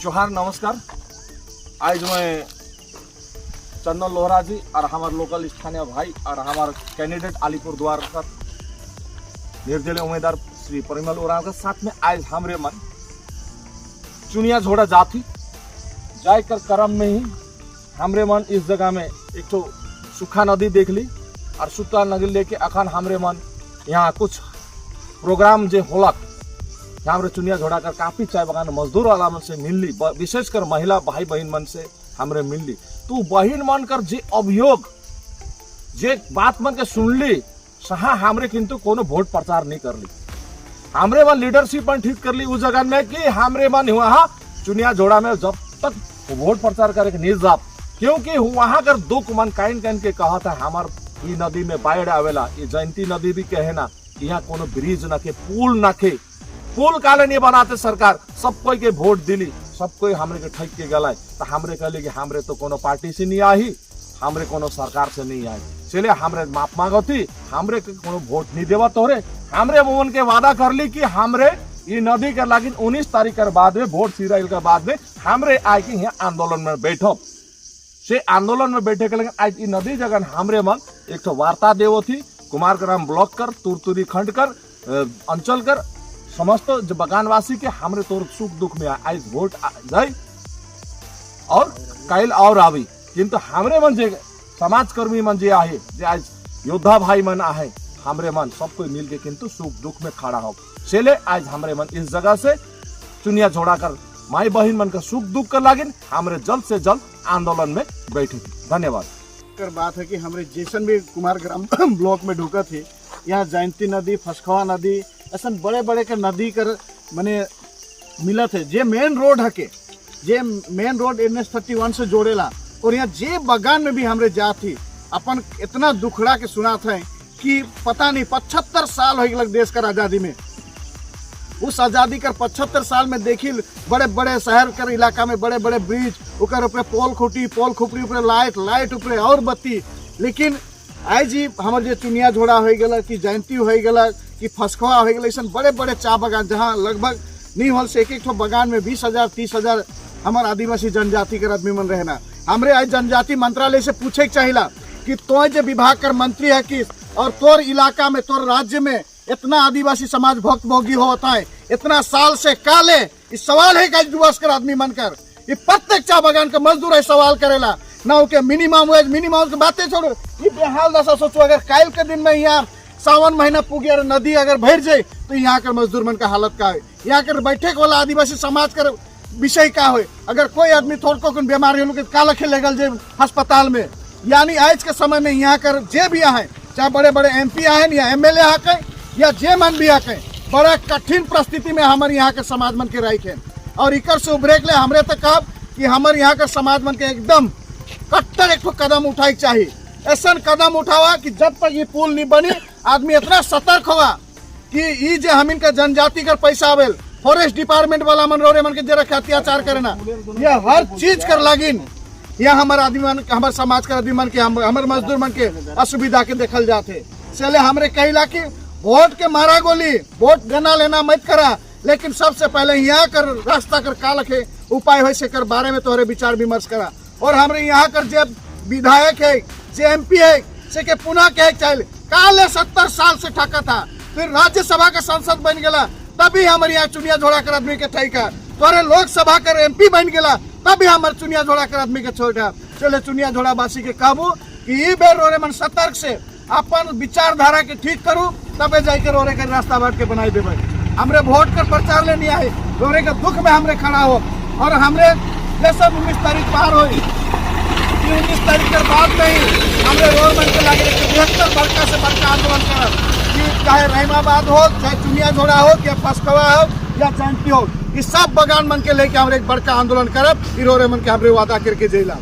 जोहार, नमस्कार। आज मैं चंदन लोहरा जी और हमारे लोकल स्थानीय भाई और हमारे कैंडिडेट अलीपुर द्वार का निर्दलीय उम्मीदवार श्री परिमल उरांव के साथ में आज हमरे मन चुनिया झोड़ा जाती जाय कर क्रम में ही हमरे मन इस जगह में एक तो सूखा नदी देख ली और सूखा नदी लेके अखन हमरे मन यहाँ कुछ प्रोग्राम जे होलक, यहाँ हमरे चुनिया झोड़ा कर काफी चाय बगान मजदूर वाला मन से मिलली, विशेषकर महिला भाई बहन मन से हमरे मिलली। तो बहन मन कर जे अभियोग, जे बात मन के सुनली सहा हमरे, किंतु कोनो वोट प्रचार नहीं करली। हमरे मन लीडरशिप मन ठीक करली उस जगह में कि हमरे मन वहाँ चुनिया झोड़ा में जब तक वोट प्रचार करे के नहीं जाप, क्योंकि वहां कर दुख मन काइन काइन के कहा था, हमार ई नदी में बाढ़ आवेला, ये जयंती नदी भी कहे ना, यहाँ कोनो ब्रिज न के, पुल न के। पुल काले नहीं बनाते सरकार? सब कोई के वोट दिली, सब कोई हमरे के ठक के गलाय। तो हमरे कहले कि हमरे तो कोनो पार्टी से नहीं आई, हमरे कोनो सरकार से नहीं आई, चले हमरे माफ मांगती, हमरे के कोनो वोट नहीं देवा तोरे। हमरे मोहन के वादा कर ली कि हमरे ये नदी के लागिन 19 तारीख के बाद में, वोट सिराइल के बाद में हमरे आए के यहाँ आंदोलन में बैठो। से आंदोलन में बैठे के लेकिन आज ये नदी जगह हमरे मन एक तो वार्ता देवो थी कुमार ग्राम ब्लॉक कर, तुरतुरी खंड कर, अंचल कर समस्त जो बगानवासी के हमरे तोर सुख दुख में आज वोट जाए और काल और आवी, किंतु हमरे मन जे समाजकर्मी मन जे आहे, जे आज योद्धा भाई मन आहे, हमरे मन सब कोई मिल के किंतु सुख दुख में खड़ा हो। चले आज हमरे मन इस जगह से चुनिया झोड़ा कर माई बहन मन का सुख दुख कर लागिन हमरे जल्द से जल्द आंदोलन में बैठे। धन्यवाद। कर बात है कि हमरे जैसन भी कुमार ग्राम ब्लॉक में ढुका थे, यहाँ जयंती नदी, फसखवा नदी, ऐसा बड़े बड़े के नदी कर मने मिलत है। जे मेन रोड हके, जे मेन रोड NH 31 से जोड़ेला और यहाँ जे बगान में भी हमरे जाती, अपन इतना दुखड़ा के सुनात है कि पता नहीं 75 साल हो गए देश कर आज़ादी में। उस आज़ादी कर 75 साल में देखी, बड़े बड़े शहर कर इलाका में बड़े बड़े ब्रिज, ओकर ऊपर पोल खूटी, पोल खुपरी ऊपर लाइट, लाइट ऊपर और बत्ती। लेकिन आई जी हमर जे चुनिया झोड़ा हो गया कि जयंती हो गया कि फसखवा हो गया, ऐसा बड़े बड़े चा बगान जहाँ लगभग नहीं होल से एक एक ठो बगान में 20,000, 30,000 हमार आदिवासी जनजाति के आदमी मन रहना। हमरे आज जनजाति मंत्रालय से पूछे के चाहिला कि तो जे विभाग कर मंत्री है कि और तोर इलाका में, तोर राज्य में इतना आदिवासी समाज भक्त भोगी होता है इतना साल से, काले इस सवाल है कि दिवस कर आदमी मन कर ये प्रत्येक चा बगान का मजदूर है सवाल करेला ना। ओके मिनिमम वेज, मिनिमम की बातें छोड़ो, ये बेहाल दशा सोचो, अगर काल के दिन में यहाँ सावन महीना पुगे और नदी अगर भर जाए तो यहाँ कर मजदूर मन का हालत का है? यहाँ कर बैठे वाला आदिवासी समाज कर विषय का हो? अगर कोई आदमी थोड़ को बीमारी हो के काला खेले गल जे अस्पताल में? यानी आज के समय में यहाँ कर जे भी आए, चाहे बड़े बड़े एमपी आए या एमएलए आके या जे मन भी आके, बड़ा कठिन परिस्थिति में हमारे यहाँ के समाज मन के राइक है। और इकर से उभरे के लिए हमरे तक कहब कि हमारे यहाँ के समाज मन के एकदम कट्टर एक ठो कदम उठाए के चाहिए। ऐसा कदम उठावा कि जब तक ये पुल नहीं बनी, आदमी इतना सतर्क हुआ कि ई जे हम इनका जनजाति कर पैसा आवेल, फॉरेस्ट डिपार्टमेंट वाला मन रोरे मन के जरा के अत्याचार करे ना, ये हर चीज कर लागिन। यहाँ हमारे आदमी मन, हमारे समाज के आदमी मन के, हम हमारे मजदूर मन के असुविधा के देखल जाते। चले हमरे कहिला कि वोट के मारा गोली, वोट गना लेना मत करा, लेकिन सबसे पहले यहाँ कर रास्ता कर का लखे उपाय हो से कर बारे में तोहरे विचार विमर्श करा। और हमरे यहाँ कर जे विधायक है, जे एमपी है, से के पुनः कहे चाहे, काले 70 साल से ठका था, फिर राज्यसभा का सांसद बन गया, तभी हमारे यहाँ चुनिया झोड़ा कर आदमी के ठैका। तोरे लोकसभा कर एमपी बन गया, तभी हमारे चुनिया झोड़ा कर आदमी के छोड़ा। चले चुनिया झोड़ा वासी के कहबू कि ई बेर रोरे मन सतर्क से अपन विचारधारा के ठीक करू, तबे जाके रोरे के रास्ता बाट के बनाई देवे। हमरे वोट कर प्रचार ले नहीं आए, रोरे के दुख में हमरे खड़ा हो। और हमरे जैसे 19 तारीख पार हुई, 19 तारीख के बाद में ही हमरे रोड मन के लागे कि बृहत्तर बड़का से बड़का आंदोलन करब कि चाहे रहीमाबाद हो, चाहे चुनिया झोड़ा हो, या फसकवा हो या जयंती हो, ये सब बगान मन के लेके हमरे एक बड़का आंदोलन करब। ई रोरे मन के हमरे वादा करके जेला।